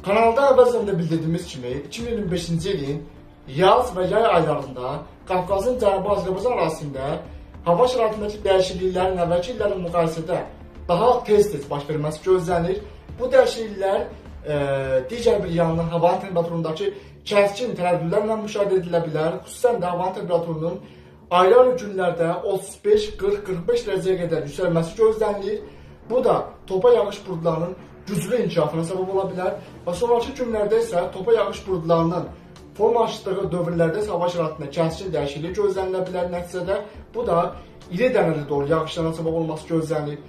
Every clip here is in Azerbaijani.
Kanalda əvvəlcədən də bildirdiyimiz kimi 2025-ci ilin yaz və yay aylarında Qafqazın Cənubi Azərbaycan ərazisində hava şəraitindəki dəyişikliklərin əvvəlki illərlə müqayisədə daha tez-tez baş verməsi gözlənilir. Bu dəyişikliklər digər bir yandan havanın temperaturundakı kəskin tərəddüdlərlə müşahidə edilə bilər. Xüsusən də havanın temperaturunun ayrı-ayrı günlərdə 35, 40, 45 dərəcəyə qədər yüksəlməsi gözlənilir. Bu da topa yağış buludlarının güclü inkişafına səbəb ola bilər və sonrakı günlərdə isə topa yağış buludlarının formalaşdığı dövrlərdə isə hava şəraitində kəskin dəyişiklik gözlənilə bilər nəticədə. Bu da iri dənəli dolu yağışlara səbəb olması gözlənilir.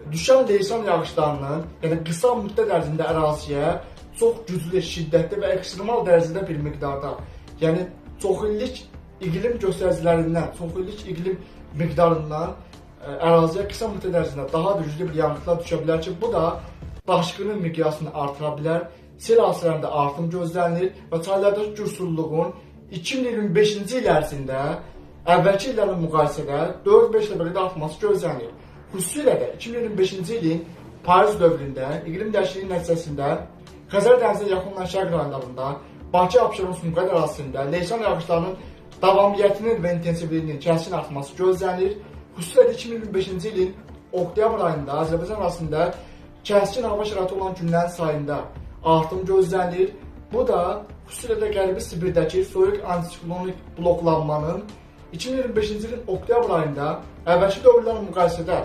Düşən leysan yağışlarının, yəni qısa müddət ərzində əraziyə çox güclü, şiddətli və ekstremal dərəcədə bir miqdarda, yəni çoxillik iqlim göstəricilərindən, çoxillik iqlim miqdarından əraziyə qısa müddət ərzində daha da güclü bir yağıntılar düşə bilər ki, bu da daşqının miqyasını artıra bilər, sel hadisələrində artım gözlənilir və çaylardakı gürsulluğun 2025-ci il ərzində əvvəlki illərlə müqayisədə 4-5 dəfə qədər artması gözlənilir. Xüsusilə də 2025-ci ilin payız dövründə iqlim dəyişikliyi nəticəsində Xəzər dənizinə yaxın olan şərq rayonlarında, Bakı, Abşeron, Sumqayıt ərazisində leysan yağışlarının davamiyyətinin və intensivliyinin kəskin artması gözlənilir. Xüsusilə də 2025-ci ilin oktyabr ayında Azərbaycan ərazisində kəskin hava şəraiti olan günlərin sayında artım gözlənilir. Bu da xüsusilə də Qərbi Sibirdəki soyuq antisiklonik bloklanmanın 2025-ci ilin oktyabr ayında əvvəlki dövrlərlə müqayisədə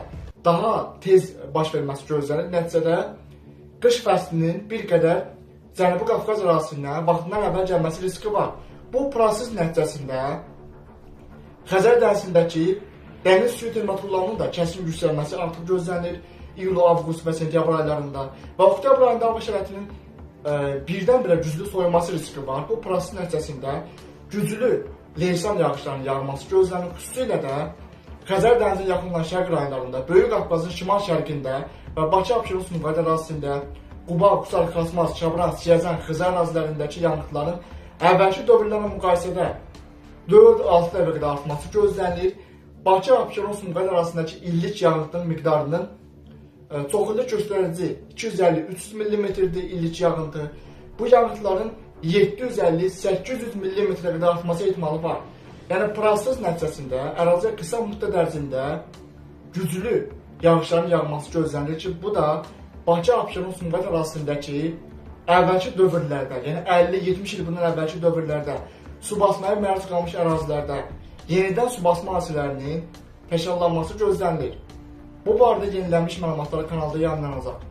daha tez baş verməsi gözlənilir. Nəticədə qış fəslinin bir qədər Cənubi Qafqaz ərazisindən vaxtından əvvəl gəlməsi riski var. Bu proses nəticəsində Xəzər dənizindəki dəniz suyu temperaturlarının da kəskin yüksəlməsi artıq gözlənilir iyul, avqust və sentyabr aylarında və oktyabr ayında hava şəraitinin birdən-birə güclü soyuması riski var. Bu proses nəticəsində güclü leysan yağışlarının yağması gözlənilir. Xüsusilə də Xəzər dənizinə yaxın olan şərq rayonlarında, Böyük Qafqazın şimal-şərqində və Bakı, Abşeron, Sumqayıt ərazisində, Quba, Qusar, Xasmaz, Çabran, Siyəzən, Xızı ərazilərindəki yanğıtların əvvəlki dövrlərlə müqayisədə 4-6 dəfə qədər artması gözlənilir. Bakı, Abşeron, Sumqayıt ərazisindəki illik yağıntının miqdarının çoxillik göstərici 250-300 millimetrdir illik yağıntı. Bu yağıntıların 750-800 millimetrə qədər artması ehtimalı var. Yəni proses nəticəsində əraziyə qısa müddət ərzində güclü yağışların yağması gözlənilir ki, bu da Bakı, Abşeron, Sumqayıt ərazisindəki əvvəlki dövrlərdə, yəni 50-70 il bundan əvvəlki dövrlərdə su basmaya məruz qalmış ərazilərdə yenidən su basma hadisələrinin təkrarlanması gözlənilir. Bu barədə yenilənmiş məlumatlar kanalda yayımlanacaq.